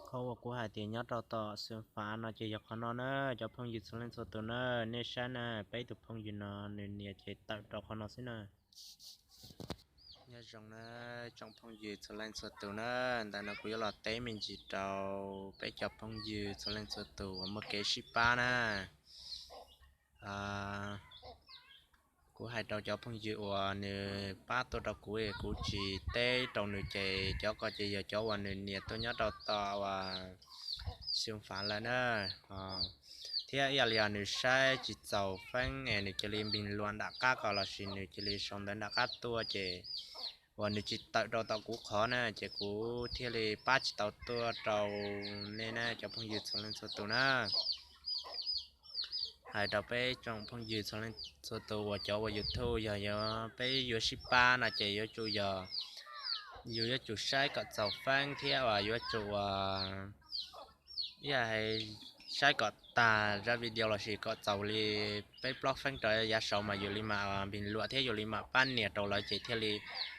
Qhov uas kuv hais tias nyob rau tom xeev fav no ces yog qhov no na, cov phooj ywg txhua leej txhua tus na, nej saib na, peb tus phooj ywg no nws nias ces tawm rau qhov no xwb na. Nyob zoo na, tsoom phooj ywg txhua leej txhua tus na, ntawm no kuv yuav los teb me ntsis rau peb cov phooj ywg txhua leej txhua tus uas muaj kev sib pab na. Kuv hais rau cov phooj ywg uas nws pab tuaj rau kuv, kuv tsis teb rau nws ces cov ko ces yog cov uas nws nias tuaj nyob rau tom uas xeev fav lawm na. Thiab ib yam li nws saib tsis txaus feeb es nws cia li npig luam nram qab ko lossis nws cia li sau ntawv nram qab tuaj ces uas nws tsis tawm rau tom kuv qhov na, ces kuv thiaj li pab tsis tau tuaj rau nej na, cov phooj ywg txhua leej txhua tus na. Hais rau peb tsoom phooj ywg txhua leej txhua tus uas cov ua YouTube yog yuav peb yuav sib pab no ces yuav tsum yog yus yuav tsum saib kom txaus feeb thiab uas yuav tsum uas ib yam saib kom tag zaj video lossis kom txaus li peb plaub feeb rau yav saud mas yus li mam npig luam thiab yus li mam pab nias rau lawv ces thiaj li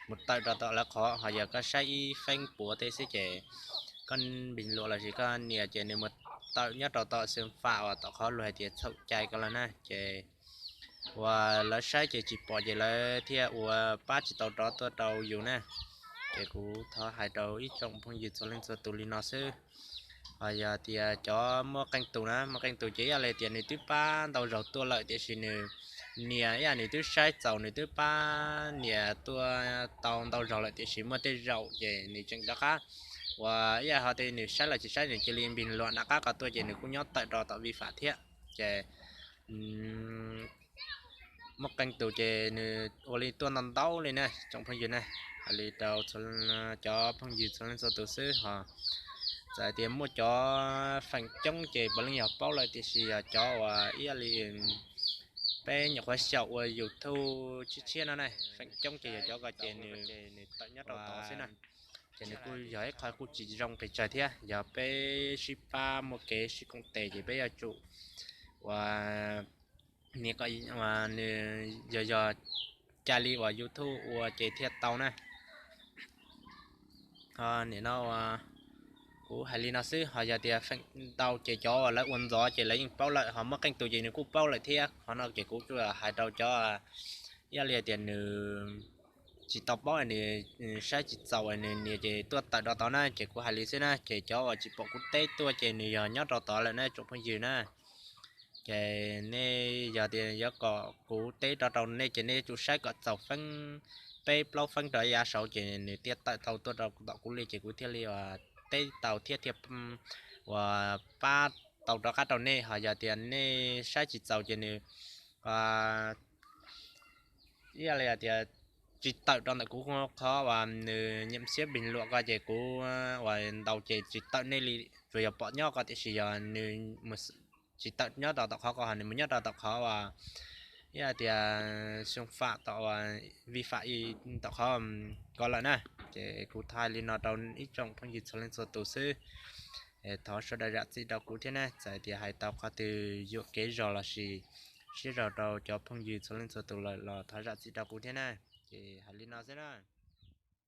mus tawm rau tom lawv qhov. Ho yog koj saib ib feeb puav tej xwb ces koj npig luam lossis koj nias ces nws mus tawm nyob rau tom xeev fav uas tom qhov luag hais tias txhaum cai ko lawm na, ces uas lawv saib ces tsis pom ces lawv thiaj ua pab tsis tau rov tuaj rau yus na. Ces kuv thov hais rau ib tsoom phooj ywg txhua leej txhua tus li no xwb. Ho yog tias cov muaj qee tus na, muaj qee tus ces ib yam li tias nws twb pab ntau zaus tuaj lawm tiam sis nws nias ib yam nws twb saib txaus nws twb pab nias tuaj tau ntau zaus lawm tiam sis muaj tej zaum ces nws tseem rov qab uas ib yam ho tias nws saib los tsis saib nws cia li npig luam nram qab ko tuaj ces nws kuj nyob tawm rau tom vi fam thiab. Ces muaj qee tus ces nws ua li tuaj ntau ntau li na tsoom phooj ywg na. Hais li rau cov phooj ywg txhua leej txhua tus xwb ho txawm tias muaj cov feem coob ces puav leej yog paub lawm tiam sis yog cov uas ib yam li peb nyuam qhuav xyaum ua YouTube tshiab tshiab no na, feem coob ces yog cov ko ces nws tawm nyob rau tod xwb na. Ces nws kuj yog ib qho kuj tsis zoo pes tsawg thiab, yog peb sib pab muaj kev sib koom tes ces peb yuav tsum uas nws yog yog cas li uas YouTube ua ces thiaj tau na. Ho nim no uas kuv hais li no xwb, ho yog tias feem ntau ces cov uas lawv ua ntxov ces lawv yeej paub lawm, ho muaj qee tus ces nws kuj paub lawm thiab. Qhov no ces kuv tsuas hais rau cov ib yam li tias nws tsis tau paub, nws saib tsis txaus nws nias ces tuaj tawm rau tod na, ces kuv hais li xwb na. Ces cov uas tsis pom kuv teb tuaj ces nws yog nyob rau tod lawm na tsoom phooj ywg na. Ces nej yog tias yuav kom kuv teb rau rau nej ces nej yuav tsum saib kom txaus feeb, peb plaub feeb rau yav saud ces nws thiaj tawm tau tuaj rau tom kuv li ces kuv thiaj li teb tau thiab thiaj uas pab tau rov qab rau nej. Ho yog tias nej saib tsis txaus ces nws ib yam li tias tsis tawm rau ntawm kuv qhov uas nws nyiam xiab npig luam ko ces kuv uas ntaus ces tsis tawm nej li, tsuas yog pom nyob ko tiam sis yog nws tsis tawm nyob rau tom qhov ko ho nws mus nyob rau tom qhov uas ib yam tias xoo fam tom uas vi fam tom qhov ko lawm na. Ces kuv thaij li no rau ib tsoom phooj ywg txhua leej txhua tus xwb, thov sawv daws zam txim rau kuv thiab na. Txawm tias hais tau qhov twg yuam kev zog lossis siab zog rau cov phooj ywg txhua leej txhua tus lawm los thov zam txim rau kuv thiab na. Ces hais li no xwb na.